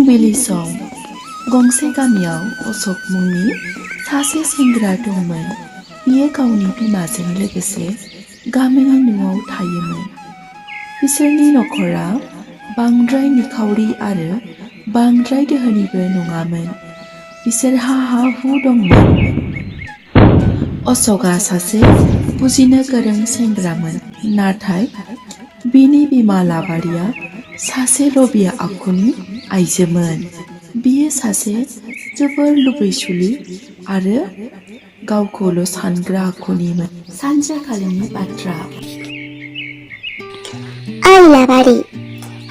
फुंबिलि सम गंसे गामियाव अशोक मुंनि सासे सेंग्रा दंमोन। बियो गावनि बिमाजों लोगोसे गामिनि न'आव थायोमोन। बिसोरनि नखरा बांद्राय निखावरि आरो बांद्राय दोहोनिबो नङामोन। बिसोरहा हा-हु दंमोन। अशोकआ सासे बुजिनो गोरों सेंग्रामोन, नाथाय बिनि बिमा लाबारिया सासे लबिया आखुनि आइजोमोन। बियो सासे जोबोर लुबैसुलि आरो गावखौल' सानग्रा आखुनिमोन। सानसेखालिनि बाथ्रा। ओइ लाबारि,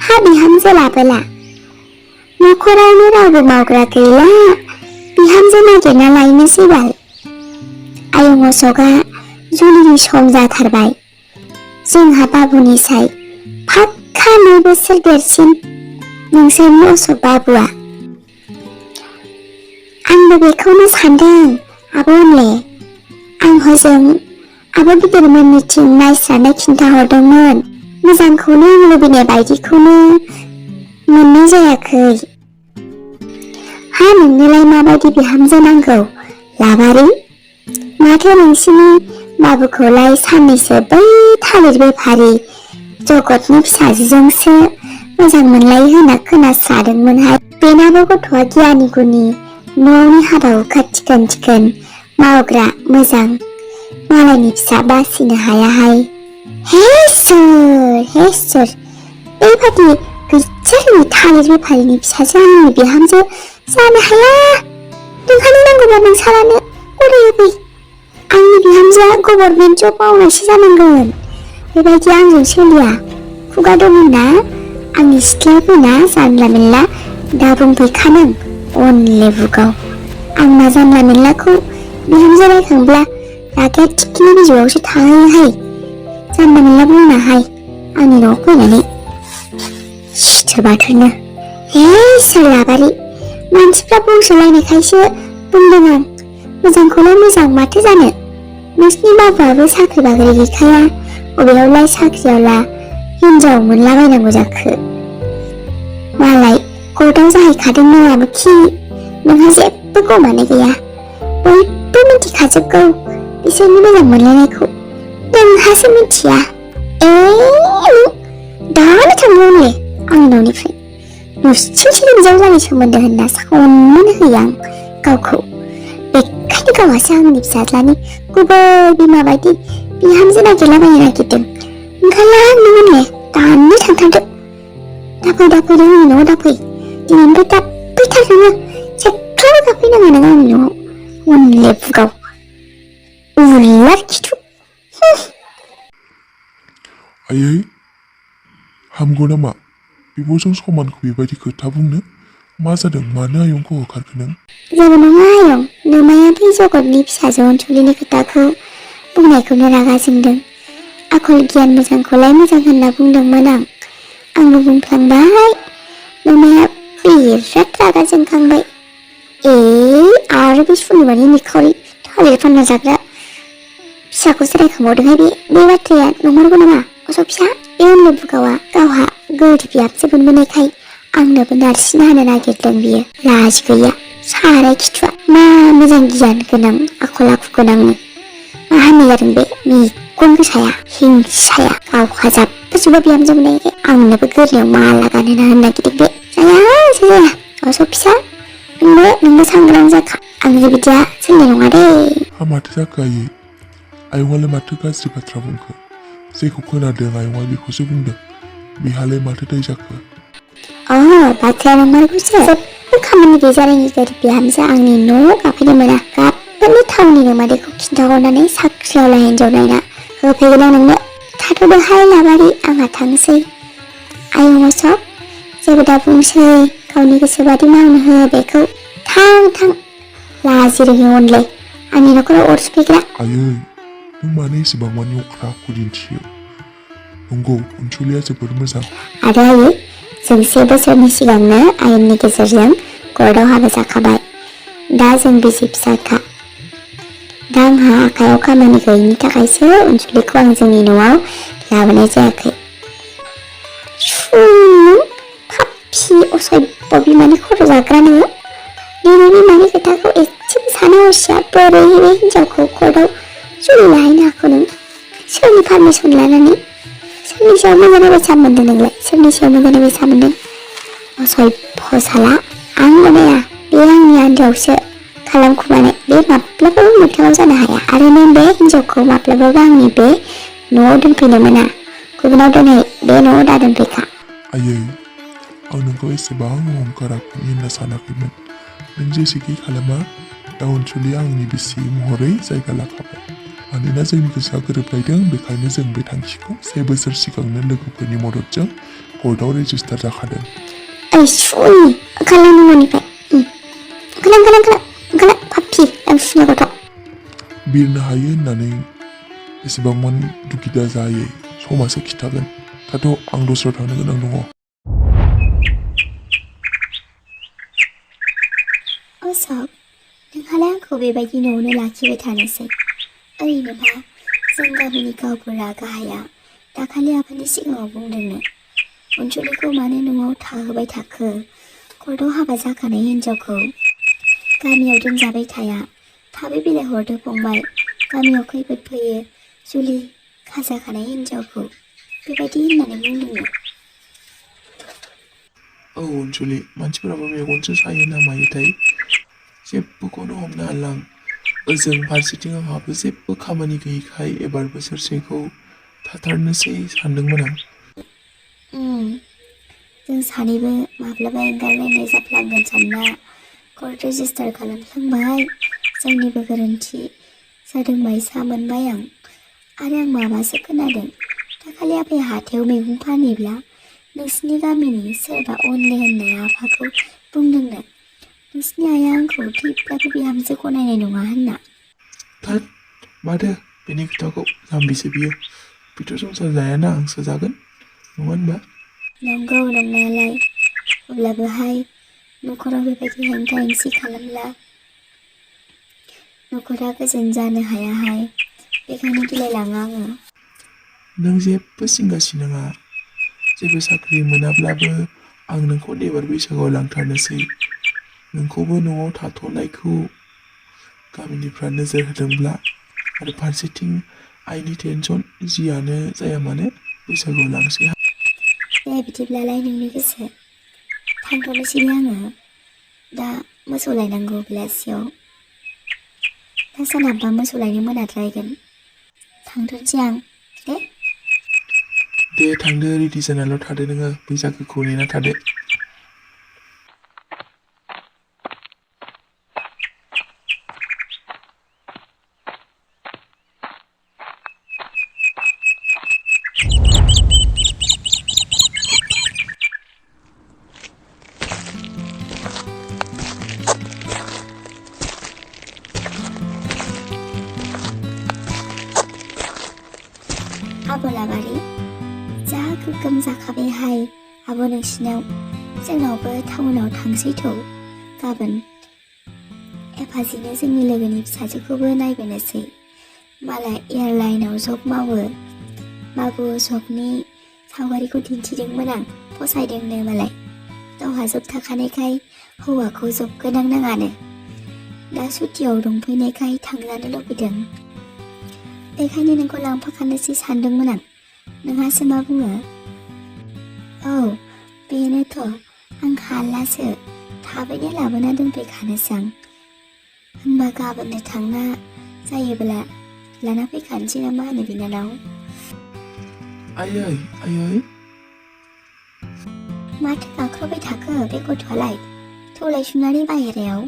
हा बिहामजो लाबोला। नखरावनो रावबो मावग्रा गैला, बिहामजो नागिरना लायनोसै बाल। आयं अशोकआ जुलिनि सम जाथारबाय। जोंहा बाबुनिसाय फाक्का 9 बोसोर देरसिन नोंसोरनि अशोक बाबुआ। आंबो बेखौनो सानदों आब' अनले। आं हजों आब' गिदिरमोननिथिं नायस्रानो खिन्थाहरदोंमोन। मोजांखौनो आं लुबैनाय बायदिखौनो मोननाय जायाखै। हा नोंनोलाय माबायदि बिहामजो नांगौ लाबारि? माथो नोंसिनि बाबुखौलाय साननैसो बै थालिर बेफारि जगतनि फिसाजोजोंसो मोजां मोनलायो होनना खोनास्रादोंमोनहाय। बेनाबो गथ'आ गियानि गुनि, न'नि हाबा हुखा थिखोन थिखोन मावग्रा मोजां, मालायनि फिसा बासिनो हायाहाय। हे सोर बेबादि गैजारोङि थालिर बेफारिनि फिसाजो आंनि बिहामजो जानो हाया। नोंहानो नांगौबा नोंसारानो गराय। आंनि बिहामजोआ गभर्नमेन्ट जब मावनायसो जानांगौमोन। बेबायदि आंजों सोलिया। खुगा दंना आंनि सिथ्लायाव फैना जानला मेनला दा बुंफैखानों अनले बुगाव। आंना जानला मेनलाखौ बिहामजो रायखांब्ला रागाया थिखिनि बिजौआवसो थाहैयोहाय। जानला मेनला बुंनाहाय आंनि न'आव फैनानै सिथोर बाथोरनो। हे सोर लाबारि, मानसिफ्रा बुंसोलायनायखायसो बुंदों आं। मोजांखौलाय मोजां माथो जानो। नोंसिनि बाबुआबो साख्रि बाख्रि गैखाया, अबेयावलाय साख्रियावला हिनजाव मोनलाबायनांगौ जाखो। मालाय कर्टआव जाहैखादोंनो आबोखि। नोंहा जेबो गमानो गैया। बयबो मिथिखाजोबगौ बिसोरनि मोजां मोनलायनायखौ। नोंहासो मिथिया। दानो थांगौले आंनि न'निफ्राय। नुसिनसैनो बिजावजालि सोमोन्दो होनना सनमान होयो आं गावखौ। बेखायनो गावहासो आंनि फिसाज्लानि गुबै बिमा बायदि बिहामजो नागिरलाबायनो नागिरदों। ओंखारलां नोंले दानो थांथारदो। दाफै आंनि न'आव दाफै। दिनैनिफ्राय दाफैथार नोङो। जेब्लाबो गाफैनाङा नों आंनि न'आव अनले बुगाव। उलार खिथु। आयै, हामगौ नामा बिब'जों समानखौ बेबायदि खोथा बुंनो? मा जादों? मानो आयंखौ होखारखो नों? जेबो नङा आयं, नोमाया बै जगतनि फिसाजो अनसुलिनि खोथाखौ बुंनायखौनो रागा जोंदों। आखल गियान मोजांखौलाय मोजां होनना बुंदोंमोन आंबो बुंफ्लांबाय। नोमाया बिराद रागा जोंखांबाय। आरो बे सुनिबानि निखावरि थालिर फानना जाग्रा फिसाखौसो रायखांबावदोंहाय बे बाथ्राया नंमारगौ नामा अशोक फिसा? बे अनले बुगावा गावहा गोरिब बिहामजो मोनबोनायखाय आंनोबो नारसिन होनो नागिरदों बियो। लाजि गैया साराय खिथुआ। मा मोजां गियान गोनां आखल आखु गोनांनो मा हामि जादों बे मेगन गोसाया हिंसाया। गावहा जाब्बा जुब्बा बिहामजो मोननायखाय आंनोबो गोरलैयाव माला गानहोना होनो नागिरदों बे। जाया अशोक फिसा, नोंबो सांग्रां जाखा। आंनि बिदिया सोलिनाय नङा दे। हा माथो जाखो आयै? आयंआलाय माथो गाज्रि बाथ्रा बुंखो? जेखौ खोनादों आयंआ बेखौसो बुंदों। बेहालाय माथो दाय जाखो? बाथ्राया नंमारगौसो। जेबो खामानि गैजारोङि गोरिब बिहामजो आंनि न'आव गाफैनो मोना। गाबोननो टाउननि नोमादैखौ खिन्थाहरनानै साख्रियावला हिनजाव नायना होफैगोन आं नोंनो। थाथ'दोहाय लाबारि, आंहा थांसै। आयं अशोक, जेबो दा बुंसै। गावनि गोसोबादि मावनो हो बेखौ। थां लाजि रोङि अनले आंनि न'खराव अर सुफैग्रा। आयै, नों मानो एसेबां मानि अख्रा आखु दिन्थियो? नंगौ, अनसुलिया जोबोद मोजां। आरो आयै, जों 1 बोसोरनि सिगांनो आयेननि गेजेरजों कर्टआव हाबा जाखाबाय। दा जों बिसि फिसायखा। दा आंहा आखायाव खामानि गैयिनि थाखायसो अनसुलिखौ आं जोंनि न'आव लाबोनाय जायाखै। पापि असभ्य बिमानि खर' जाग्रा नोङो दिनै बिमानि खोथाखौ एसेबो साना हसिया बोरै बे हिन्जावखौ कर्टआव जुलि लाहैनो हाखो नों सोरनि पारमिसन लानानै सोरनि सायाव मोजाङै बेसा मोन्दों नोंलाय सोरनि सायाव मोजाङै बेसा मोन्दों असभ्य साला आं गनाया बे आंनि आन्दोआवसो खालामखुमानाय बे माब्लाबाबो मोगथाङाव जानो हाया आरो नों बे हिन्जावखौ माब्लाबाबो आंनि बे न'आव दोनफैनो मोना गुबुनाव दोनहै बे न'आव दा दोनफैखा आयै आं नोंखौ एसेबां अहंकार आखुनि होनना सानाखैमोन नों जेसेखि खालामा दा अनसुलिया आंनि बिसि महरै जायगा लाखाबाय मानोना जोंनि गोसोआ गोरोबलायदों बेखायनो जों बे थांखिखौ 7 बोसोर सिगांनो लोगोफोरनि मददजों कर्टआव रेजिस्टार जाखादों ओइ सुनि ओंखारलां न'निफ्राय ओंखारलां पापि आं सुनि गथ' बिरनो हायो होननानै एसेबां मानि दुखिदा जायै समासो खिथागोन दाथ' आं दस्रायाव थांनो गोनां दङ अशक नोंहालाय आंखौ बेबायदि न'आवनो लाखिबाय थानोसै ओरैनोबा जों गामिनि गावबुरा गाहाया दाखालि आफानि सिगाङाव बुंदोंनो अनसुलिखौ मानो न'आव थाहोबाय थाखो कर्टआव हाबा जाखानाय हिन्जावखौ गामियाव दोनजाबाय थाया थाबै बिलाइ हरदो फंबाय गामियाव खैफोद फैयो जुलि खाजाखानाय हिन्जावखौ बेबायदि होननानै बुंदोंनो औ अनसुलि मानसिफोराबो मेगनसो सायो ना मायोथाय जेबोखौनो हमनो हाला आं ओजों फारसेथिं आंहाबो जेबो खामानि गैयैखाय एबार बोसोरसेखौ थाथारनोसै सानदोंमोन आं जों सानैबो माब्लाबा एंगारलायनाय जाफ्लांगोन सानना कर्ट रेजिस्टार खालामफ्लांबाय जोंनिबो गोरोन्थि जादों बायसा मोनबाय आं आरो आं माबासो खोनादों दाखालि आफाया हाथायाव मैगं फानहैब्ला नोंसिनि गामिनि सोरबा अनले होननाय आफाखौ बुंदोंनो नोंसिनि आइया आंखौ थैब्लाबो बिहामजो गनायनाय नङा होनना थोद माथो बेनि खोथाखौ जाम्बिसो बियो बेथ' संसार जायाना आंसो जागोन नङा होनबा नंगौ नंनायालाय अब्लाबोहाय न'खराव बेबायदि हेंथा हेंसि खालामब्ला न'खरा गोजोन जानो हायाहाय बेखायनो गिलायलाङो आङो नों जेबो जिंगासि नाङा जेबो साख्रि मोनाब्लाबो आं नोंखौ देबार बैसागुआव लांथारनोसै नोंखौबो न'आव थाथ'नायखौ गामिनिफ्रा नोजोर होदोंब्ला आरो फारसेथिं आइनि टेनसन जियानो जाया मानो बैसागुआव लांसै दे बिदिब्लालाय नोंनि गोसो थांथ'नोसै आङो दा मोसौ लायनांगौ बेलासियाव दा सोनाबबा मोसौ लायनो मोनाद्रायगोन थांथ'नोसै आं दे थांदो रेडि जानानैल' थादो नोङो बैसागोखौ नेना थादो आबलाबारि जा गोगोम जाखाबायहाय आब' नोंसिनाव जोंनावबो टाउनाव थांसैथ' गाबोन एफाजिनो जोंनि लोगोनि फिसाजोखौबो नायबोनोसै मालाय एयारलाइनाव जब मावो बाबु अशकनि सावगारिखौ दिन्थिदोंमोन आं फसायदोंनो मालाय गावहा जब थाखानायखाय हौवाखौ जब गोनां नाङानो दा सुटियाव दंफैनायखाय थांजानो लुबैदों बेखायनो नोंखौ लांफाखानोसै सानदोंमोन आं नोंहासो मा बुङो औ बेनोथ' आं हालासो थाबैनो लाबोना दोनफैखानोसै आं होनबा गाबोननो थांना जायोब्ला लाना फैखानोसै ना मा होनो बिनानाव आयै माथो गाख्रबबाय थाखो बे गथ'आलाय थौलाय सुनानै बाहेरायाव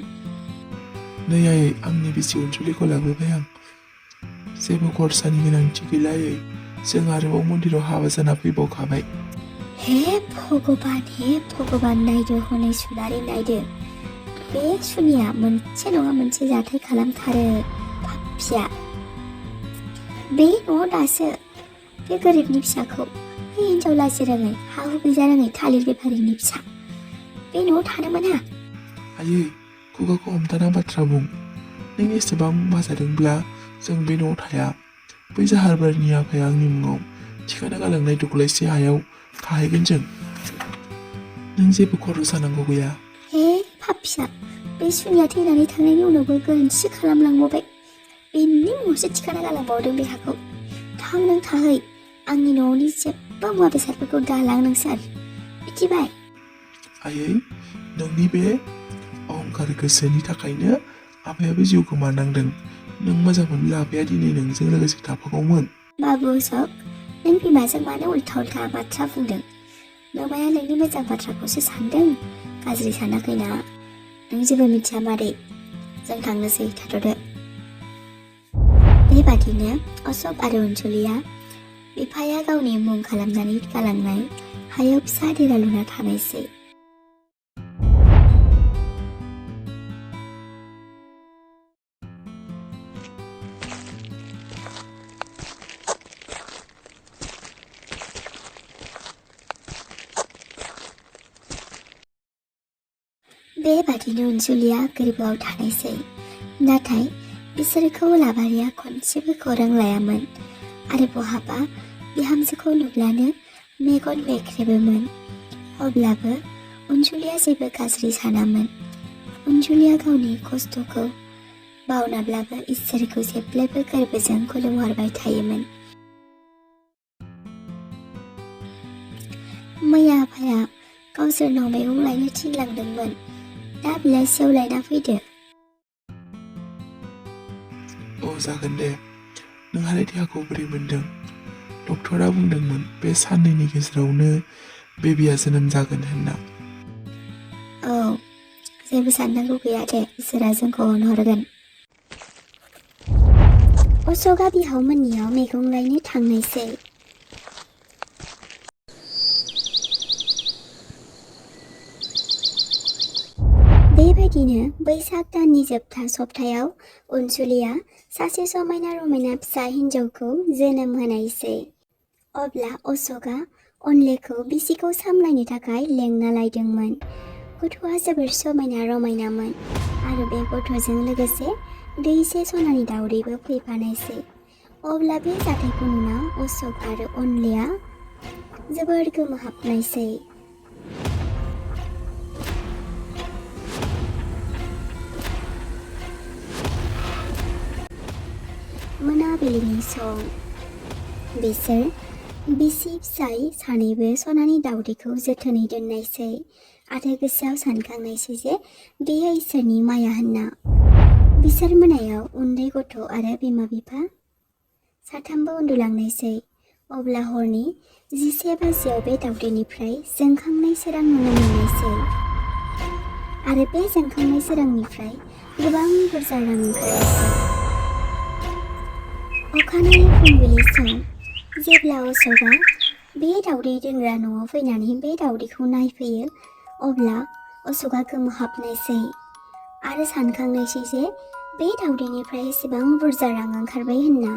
नै आयै आंनि बिसि अनसुलिखौ लाबोबाय आं जेबो खरसानि गोनांथि गैलायै जों आरोबाव मन्दिराव हाबा जाना फैबावखाबाय हे भगबान नायदो हनै सुनानै नायदो बे सुनिया मोनसे नङा मोनसे जाथाय खालामथारो पापिया बे न'आव दासो बे गोरिबनि फिसाखौ बे हिन्जाव लाजि रोङै हा हु गैजा रोङै थालिर बेफारिनि फिसा बे न'आव थानो मोना आयै खुगाखौ हमथाना बाथ्रा बुं नों एसेबां बाजादोंब्ला जों बे न'आव थाया बै जाहारबारिनि आफाया आंनि मुङाव थिखाना गालांनाय दख्लायसे हायाव थाहैगोन जों नों जेबो खर' सानांगौ गैया। हे पापिया, बे सुनिया थैनानै थांनायनि उनावबो गोरोन्थि खालामलांबावबाय। बेनि मुङावसो थिखाना गालांबावदों बे हाखौ। थां नों थाहै, आंनि न'नि जेबो मुवा बेसादफोरखौ दालां नोंसोर, मिथिबाय? आयै, नोंनि बे अहंकार गोसोनि थाखायनो आफायाबो जिउ गोमानांदों। नों मोजां मोनब्ला आफाया दिनै नोंजों लोगोसे थाफागौमोन। बाबु अशोक, नों बिमाजों मानो उल्था उल्था बाथ्रा बुंदों? नोमाया नोंनि मोजां बाथ्राखौसो सानदों, गाज्रि सानाखैना। नों जेबो मिथिया मादै, जों थांनोसै, थाथ'दो। बेबादिनो अशोक आरो अनसुलिया बिफाया गावनि मुं खालामनानै गालांनाय हायाव फिसा देरा लुना थानायसै। बेबादिनो अनसुलिया गोरबोआव थानायसै। नाथाय बिसोरखौ लाबारिया खनसेबो खौरां लायामोन आरो बहाबा बिहामजोखौ नुब्लानो मेगन बेख्रेबोमोन। अब्लाबो अनसुलिया जेबो गाज्रि सानामोन। अनसुलिया गावनि खस्थ'खौ बावनाब्लाबो इसोरखौ जेब्लायबो गोरबोजों खुलुमहरबाय थायोमोन। मैया आफाया गावसोरनाव मैगं लायनो थिनलांदोंमोन। दा बेलासियाव लायना फैदो। जागोन दे। नोंहालाय देहाखौ बोरै मोनदों? डक्टरा बुंदोंमोन बे साननैनि गेजेरावनो बेबिया जोनोम जागोन होनना। जेबो साननांगौ गैया दे, इसोरा जोंखौ अनहरगोन। अशोकआ बिहावमोननियाव मैगं लायनो थांनायसै। बेबायदिनो बैसाग दाननि जोबथा सप्तायाव अनसुलिया सासे समायना रमायना फिसा हिन्जावखौ जोनोम होनायसै। अब्ला अशोकआ अनलेखौ बिसिखौ सामलायनो थाखाय लेंना लायदोंमोन। गथ'आ जोबोर समायना रमायनामोन आरो बे गथ'जों लोगोसे दैसे सनानि दाउदैबो फैफानायसै। अब्ला बे जाथायखौ नुना अशोक आरो अनलेया जोबोर गोमोहाबनायसै। मोनाबिलिनि सम। बिसोर बिसि फिसाय सानैबो सनानि दाउदैखौ जोथोनै दोननायसै आरो गोसोआव सानखांनायसै जे बेयो इसोरनि माया होनना। बिसोर मोनायाव उन्दै गथ' आरो बिमा बिफा साथामबो उन्दुलांनायसै। अब्ला हरनि 11 बाजियाव बे दाउदैनिफ्राय जोंखांनाय सोरां नुनो मोननायसै आरो बे जोंखांनाय सोरांनिफ्राय गोबां बुरजा रां ओंखारनायसै। अखानायै फुंबिलि सम। जेब्ला अशोकआ बे दाउदै दोनग्रा न'आव फैनानै बे दाउदैखौ नायफैयो, अब्ला अशोकआ गोमोहाबनायसै आरो सानखांनायसै जे बे दाउदैनिफ्राय एसेबां बुरजा रां ओंखारबाय होनना।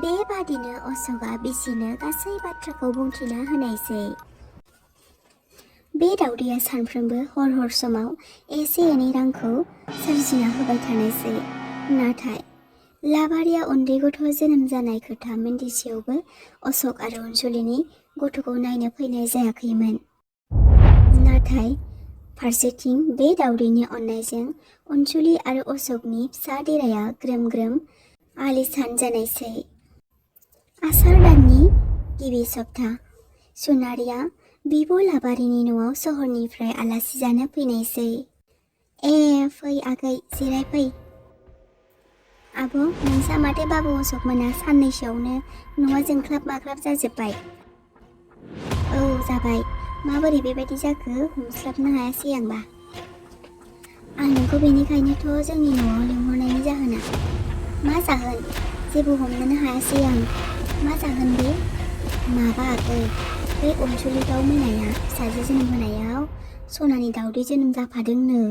बेबादिनो अशोकआ बिसिनो गासै बाथ्राखौ बुंथिना होनायसै। बे दाउदैया सानफ्रोमबो हर समाव एसे एनै रांखौ सोरजिना होबाय थानायसै। नाथाय लाबारिया उन्दै गथ' जोनोम जानाय खोथा मिन्थिसेयावबो अशोक आरो अनसुलिनि गथ'खौ नायनो फैनाय जायाखैमोन। नाथाय फारसेथिं बे दाउदैनि अननायजों अनसुलि आरो अशोकनि फिसा देराया ग्रोम ग्रोम आलिशान जानायसै। आसार दाननि गिबि सप्ता। सुनारिया बिब' लाबारिनि न'आव सहरनिफ्राय आलासि जानो फैनायसै। फै आगै, जिरायफै। आब', नोंसा माथो बाबु अशोक मोना साननैसोआवनो न'आ जोंख्लाब माख्लाब जाजोब्बाय। जाबाय। माबोरै बेबायदि जाखो हमस्लाबनो हायासै आंबा। आं नोंखौ बेनिखायनोथ' जोंनि न'आव लिंहरनायनि जाहोना। मा जाहोन? जेबो हमनोनो हायासै आं। मा जाहोन बे? माबा आगै, बे अनसुलि दाउ मैनाया फिसाजो जोनोम होनायाव सनानि दाउदै जोनोम जाफादोंनो।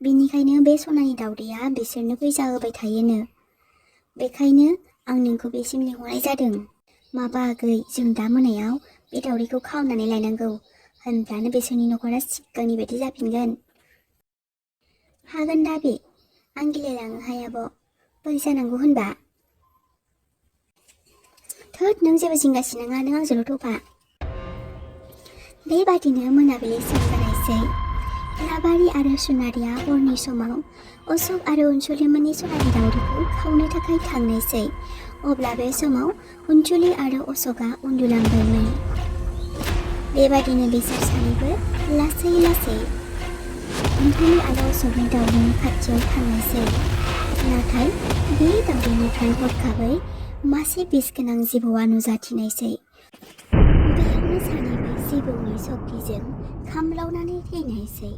बेनिखायनो बे सनानि दाउदैया बिसोरनो फैसा होबाय थायोनो। बेखायनो आं नोंखौ बेसिम लिंहरनाय जादों। माबा आगै, जों दा मोनायाव बे दाउदैखौ खावनानै लायनांगौ, होनब्लानो बिसोरनि न'खरा सिगांनि बायदि जाफिनगोन। हागोन दा बे? आं गिलायलाङोहाय आब'। बोरै जानांगौ होनबा? थोद, नों जेबो जिंगासिनाङा, नों आंजोंल' थ'फा। बेबादिनो मोनाबिलि सम जानायसै। लाबारि आरो सुनारिया हरनि समाव अशोक आरो अनसुलिमोननि सनानि दाउदैखौ खावनो थाखाय थांनायसै। अब्ला बे समाव अनसुलि आरो अशोकआ उन्दुलांबायमोन। बेबादिनो बिसोर सानैबो लासै लासै अनसुलि आरो अशोकनि दाउदैनि खाथियाव थांनायसै। नाथाय बे दाउदैनिफ्राय हरखाबै मासे बिस गोनां जिबौआ नुजाथिनायसै। बेयावनो सानैबो जिबौनि सक्तिजों खामलावनानै थैनायसै।